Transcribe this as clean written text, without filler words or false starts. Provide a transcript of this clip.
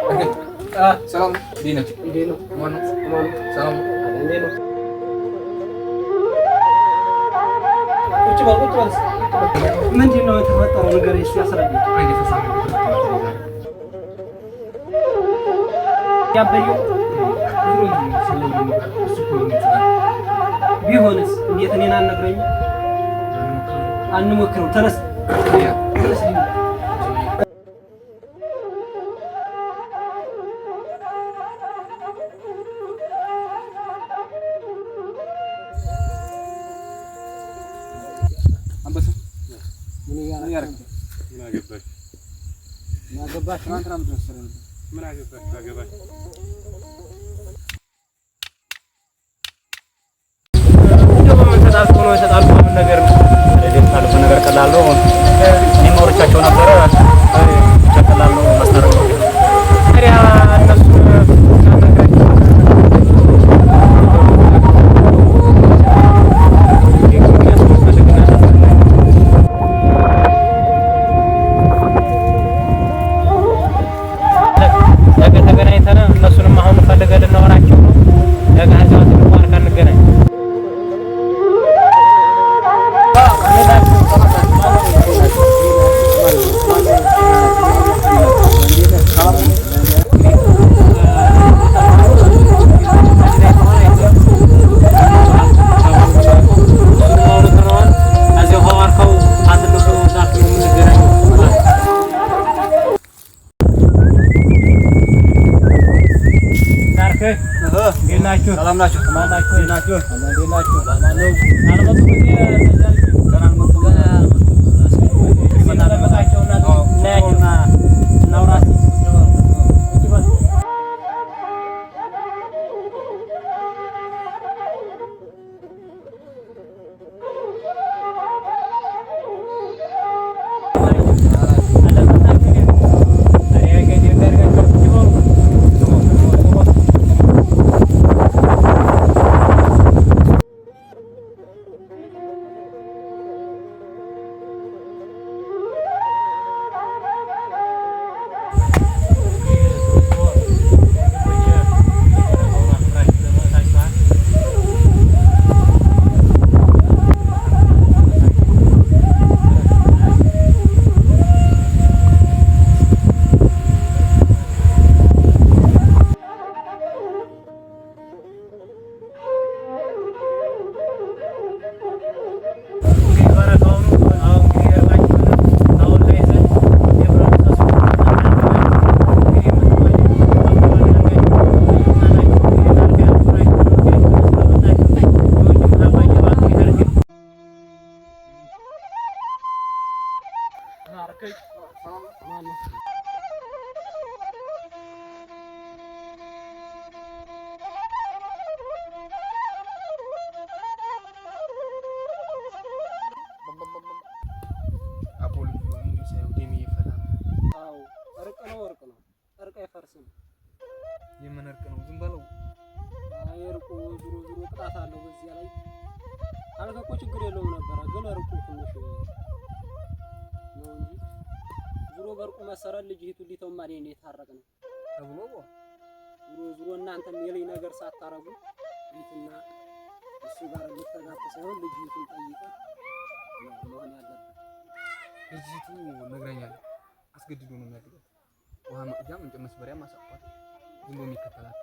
ሰላም እንዴት ናችሁ? እንዴት ነው? ማነው? ሰላም እንዴት ነው? ቁጭ በል ቁጭ በል። ምንድን ነው የተፈጠረው ነገር? እስኪ አስረዳኝ። አንድ የተሳለ ነገር ተፈጥሯል ዛሬ። ያበየው ድሮ ስለዚህ የሚባል እሱ እኮ ነው የሚችለው። ቢሆንስ እንዴት እኔን አልነግረኝም? አንሞክረው። ተነስ ተነስ። አንበሳ ምን ምን ያደርግ? ምን አገባሽ? ምን አገባሽ? ትናንትና ምንድን ነው ስትሰራ የነበረው? ምን አገባሽ? አገባሽ እንደው በምን ተጣልቶ ነው የተጣልቶ ምን ነገር ነው? የተጣሉት ነገር ቀላል ነው። እኔም አውርቻቸው ነበረ። ብቻ ቀላል ነው ማስታረቅ ነው። ታዲያ እነሱ ነገ ተገናኝተን እነሱንም አሁን ፈልገን ልናወራቸው ነው። ነገ እዚያው ትልቁ ዋርካ እንገናኝ። ሰላም ናችሁ? እንዴት ናችሁ? እንዴት ናችሁ? ገና አልመጡም። አፖሎ ሳይሆን ደሜ እየፈላ ነው። አዎ እርቅ ነው፣ እርቅ ነው። እርቅ አይፈርስም። የምን እርቅ ነው? ዝም በለው። አይ እርቁ ዙሮ ዙሮ ቅጣት አለው። በዚያ ላይ አልከ እኮ ችግር የለውም ነበረ፣ ግን እርቁ ትንሽ ነው እንጂ ዙሮ በእርቁ መሰረት ልጅ ሊተውማ እኔ የታረቅ ነው ተብሎ ዙሮ ዙሮ እናንተም የልጅ ነገር ሳታረጉ ሊትና እሱ ጋር ልተጋቱ ሳይሆን ልጅቱን ጠይቀህ ነው መሆን ያለበት። ልጅቱ ነግራኛለች። አስገድዶ ነው የሚያግዛት። ውሃ መቅጃም እንጨት መስበሪያም አሳጥቷት ዝም ብሎ የሚከተላት።